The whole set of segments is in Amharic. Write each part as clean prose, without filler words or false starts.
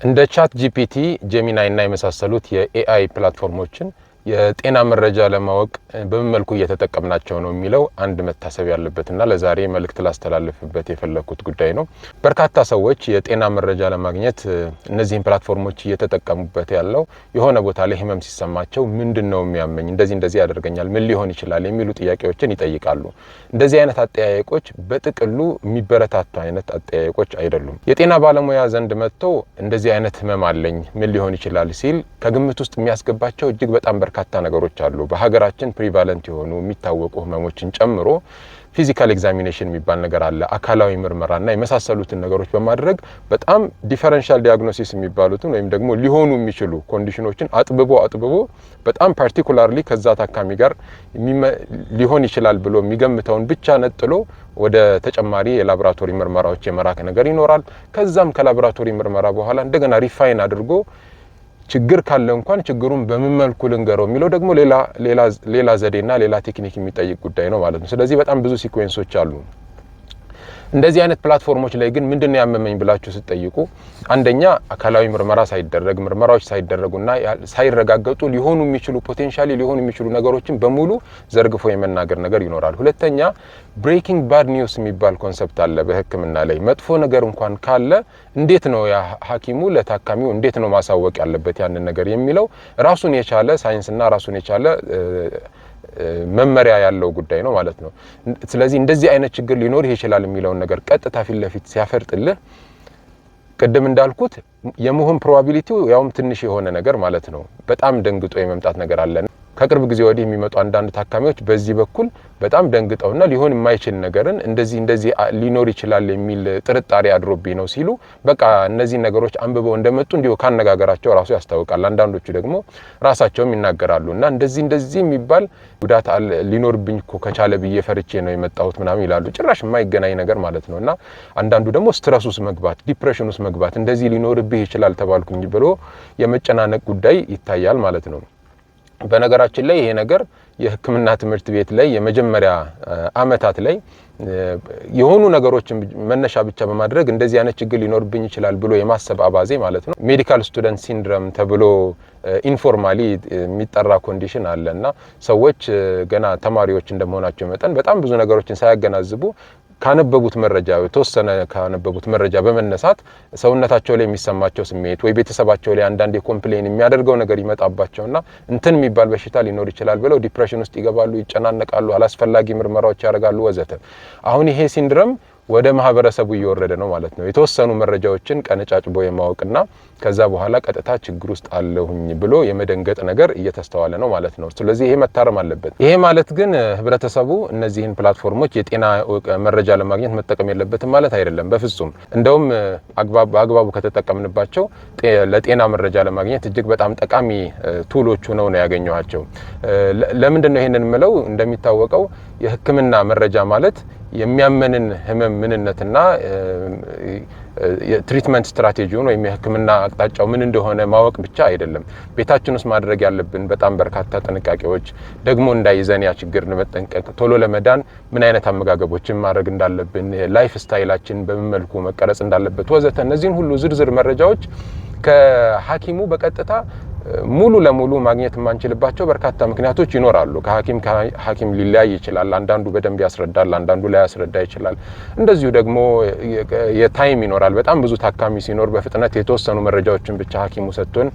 እንደ ChatGPT፣ Gemini እና የመሳሰሉት የ AI platform ኦችን የጤና መረጃ ለማወቅ በምን መልኩ እየተጠቀምናቸው ነው የሚለው አንድ መታሰብ ያለበትና ለዛሬ መልእክት ላስተላልፍበት የፈለግኩት ጉዳይ ነው። በርካታ ሰዎች የጤና መረጃ ለማግኘት እነዚህን platform ኦች እየተጠቀሙበት ያለው የሆነ ቦታ ላይ ህመም ሲሰማቸው ምንድን ነው የሚያመኝ፣ እንደዚህ እንደዚህ ያደርገኛል፣ ምን ሊሆን ይችላል የሚሉ ጥያቄዎችን ይጠይቃሉ። እንደዚህ አይነት አጠያየቆች በጥቅሉ የሚበረታቱ አይነት አጠያየቆች አይደሉም። የጤና ባለሙያ ዘንድ መጥቶ እንደዚህ አይነት ህመም አለኝ፣ ምን ሊሆን ይችላል ሲል ከግምት ውስጥ የሚያስገባቸው እጅግ በጣም በርካታ ነገሮች አሉ። በሀገራችን prevalent የሆኑ የሚታወቁ ህመሞችን ጨምሮ physical examination የሚባል ነገር አለ። አካላዊ ምርመራና የመሳሰሉትን ነገሮች በማድረግ በጣም differential diagnosis የሚባሉትን ወይም ደግሞ ሊሆኑ የሚችሉ condition ኦችን አጥብቦ አጥብቦ በጣም particularly ከዛ ታካሚ ጋር ሊሆን ይችላል ብሎ የሚገምተውን ብቻ ነጥሎ ወደ ተጨማሪ የላቦራቶሪ ምርመራዎች የመላክ ነገር ይኖራል። ከዛም ከላቦራቶሪ ምርመራ በኋላ እንደገና refine አድርጎ ችግር ካለ እንኳን ችግሩን በምን መልኩ ልንገረው የሚለው ደግሞ ሌላ ዘዴና ሌላ ቴክኒክ የሚጠይቅ ጉዳይ ነው ማለት ነው። ስለዚህ በጣም ብዙ sequence ኦች አሉ። እንደዚህ አይነት platform ኦች ላይ ግን ምንድነው ያመመኝ ብላችሁ ስትጠይቁ አንደኛ አካላዊ ምርመራ ሳይደረግ፣ ምርመራዎች ሳይደረጉና ሳይረጋገጡ ሊሆኑ የሚችሉ፣ potentially ሊሆኑ የሚችሉ ነገሮችን በሙሉ ዘርግፎ የመናገር ነገር ይኖራል። ሁለተኛ breaking bad news የሚባል concept አለ በሕክምና ላይ። መጥፎ ነገር እንኳን ካለ እንዴት ነው ያ ሐኪሙ ለታካሚው እንዴት ነው ማሳወቅ ያለበት ያንን ነገር የሚለው ራሱን የቻለ ሳይንስና ራሱን የቻለ መመሪያ ያለው ጉዳይ ነው ማለት ነው። ስለዚህ እንደዚህ አይነት ችግር ሊኖርህ ይችላል የሚለውን ነገር ቀጥታ ፊት ለፊት ሲያፈርጥልህ ቅድም እንዳልኩት የመሆን probability ው ያውም ትንሽ የሆነ ነገር ማለት ነው። በጣም ደንግጦ የመምጣት ነገር አለ። ከቅርብ ጊዜ ወዲህ የሚመጡ አንዳንድ ታካሚዎች በዚህ በኩል በጣም ደንግጠውና ሊሆን የማይችል ነገርን እንደዚህ እንደዚህ ሊኖር ይችላል የሚል ጥርጣሬ አድሮብኝ ነው ሲሉ በቃ እነዚህ ነገሮች አንብበው እንደመጡ እንዲሁ ካነጋገራቸው ራሱ ያስታውቃል። አንዳንዶቹ ደግሞ ራሳቸውም ይናገራሉ እና እንደዚህ እንደዚህ የሚባል ጉዳት ሊኖርብኝ እኮ ከቻለ ብዬ ፈርቼ ነው የመጣሁት ምናምን ይላሉ። ጭራሽ የማይገናኝ ነገር ማለት ነው። እና አንዳንዱ ደግሞ stress ውስጥ መግባት፣ depression ውስጥ መግባት፣ እንደዚህ ሊኖርብህ ይችላል ተባልኩኝ ብሎ የመጨናነቅ ጉዳይ ይታያል ማለት ነው። በነገራችን ላይ ይሄ ነገር የሕክምና ትምህርት ቤት ላይ የመጀመሪያ አመታት ላይ የሆኑ ነገሮችን መነሻ ብቻ በማድረግ እንደዚህ አይነት ችግር ሊኖርብኝ ይችላል ብሎ የማሰብ አባዜ ማለት ነው። Medical student syndrome ተብሎ informally የሚጠራ condition አለ እና ሰዎች ገና ተማሪዎች እንደመሆናቸው መጠን በጣም ብዙ ነገሮችን ሳያገናዝቡ ካነበቡት መረጃ፣ የተወሰነ ካነበቡት መረጃ በመነሳት ሰውነታቸው ላይ የሚሰማቸው ስሜት ወይ ቤተሰባቸው ላይ አንዳንድ የ complain የሚያደርገው ነገር ይመጣባቸውና እንትን የሚባል በሽታ ሊኖር ይችላል ብለው depression ውስጥ ይገባሉ፣ ይጨናነቃሉ፣ አላስፈላጊ ምርመራዎች ያደርጋሉ ወዘተ። አሁን ይሄ syndrome ወደ ማህበረሰቡ እየወረደ ነው ማለት ነው። የተወሰኑ መረጃዎችን ቀነጫጭቦ የማወቅና ከዛ በኋላ ቀጥታ ችግር ውስጥ አለሁኝ ብሎ የመደንገጥ ነገር እየተስተዋለ ነው ማለት ነው። ስለዚህ ይሄ መታረም አለበት። ይሄ ማለት ግን ህብረተሰቡ እነዚህን platform ኦች የጤና መረጃ ለማግኘት መጠቀም የለበትም ማለት አይደለም፣ በፍጹም። እንደውም በአግባቡ ከተጠቀምንባቸው ለጤና መረጃ ለማግኘት እጅግ በጣም ጠቃሚ tool ኦች ሆነው ነው ያገኘኋቸው። ለምንድን ነው ይሄንን የምለው? እንደሚታወቀው የህክምና መረጃ ማለት የሚያመንን ህመም ምንነትና የ treatment strategy ውን ወይም የህክምና አቅጣጫው ምን እንደሆነ ማወቅ ብቻ አይደለም። ቤታችን ውስጥ ማድረግ ያለብን በጣም በርካታ ጥንቃቄዎች፣ ደግሞ እንዳይዘን ያ ችግር ለመጠንቀቅ፣ ቶሎ ለመዳን ምን አይነት አመጋገቦችን ማድረግ እንዳለብን፣ lifestyle ኣችን በምን መልኩ መቀረጽ እንዳለበት ወዘተ፣ እነዚህን ሁሉ ዝርዝር መረጃዎች ከሐኪሙ በቀጥታ ሙሉ ለሙሉ ማግኘት የማንችልባቸው በርካታ ምክንያቶች ይኖራሉ። ከሐኪም ከሐኪም ሊለያይ ይችላል። አንዳንዱ በደንብ ያስረዳል፣ አንዳንዱ ላያስረዳ ይችላል። እንደዚሁ ደግሞ የ time ይኖራል። በጣም ብዙ ታካሚ ሲኖር በፍጥነት የተወሰኑ መረጃዎችን ብቻ ሐኪሙ ሰጥቶን፣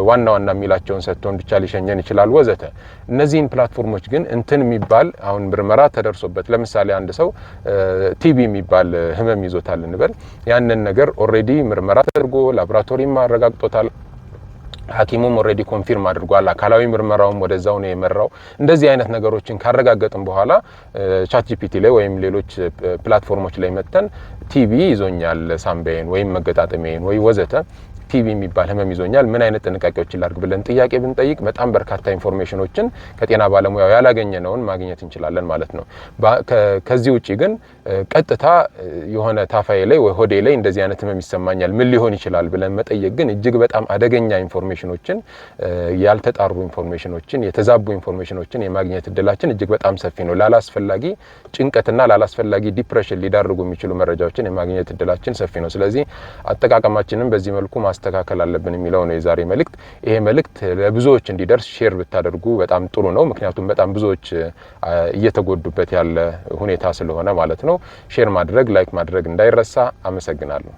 ዋና ዋና የሚላቸውን ሰጥቶን ብቻ ሊሸኘን ይችላል ወዘተ። እነዚህን platform ኦች ግን እንትን የሚባል አሁን ምርመራ ተደርሶበት፣ ለምሳሌ አንድ ሰው ቲቢ የሚባል ህመም ይዞታል እንበል፣ ያንን ነገር already ምርመራ ተደርጎ ላቦራቶሪም አረጋግጦታል። ሐኪሙም already confirm አድርጓል። አካላዊ ምርመራውም ወደዛው ነው የመራው። እንደዚህ አይነት ነገሮችን ካረጋገጥን በኋላ ChatGPT ላይ ወይም ሌሎች platform ኦች ላይ መጥተን ቲቢ ይዞኛል፣ ሳምባዬን ወይም መገጣጠሚያዬን ወይ ወዘተ ቲቢ የሚባል ህመም ይዞኛል፣ ምን አይነት ጥንቃቄዎችን ላድርግ ብለን ጥያቄ ብንጠይቅ በጣም በርካታ information ኦችን ከጤና ባለሙያው ያላገኘነውን ማግኘት እንችላለን ማለት ነው። ከዚህ ውጪ ግን ቀጥታ የሆነ ታፋዬ ላይ ወይ ሆዴ ላይ እንደዚህ አይነት ህመም ይሰማኛል፣ ምን ሊሆን ይችላል ብለን መጠየቅ ግን እጅግ በጣም አደገኛ information ኦችን፣ ያልተጣሩ information ኦችን፣ የተዛቡ information ኦችን የማግኘት እድላችን እጅግ በጣም ሰፊ ነው። ላላስፈላጊ ጭንቀትና ላላስፈላጊ depression ሊዳርጉ የሚችሉ መረጃዎችን የማግኘት እድላችን ሰፊ ነው። ስለዚህ አጠቃቀማችንን በዚህ መልኩ ማስተካከል አለብን የሚለው ነው የዛሬ መልእክት። ይሄ መልእክት ለብዙዎች እንዲደርስ share ብታደርጉ በጣም ጥሩ ነው። ምክንያቱም በጣም ብዙዎች እየተጎዱበት ያለ ሁኔታ ስለሆነ ማለት ነው። Share ማድረግ፣ like ማድረግ እንዳይረሳ። አመሰግናለሁ።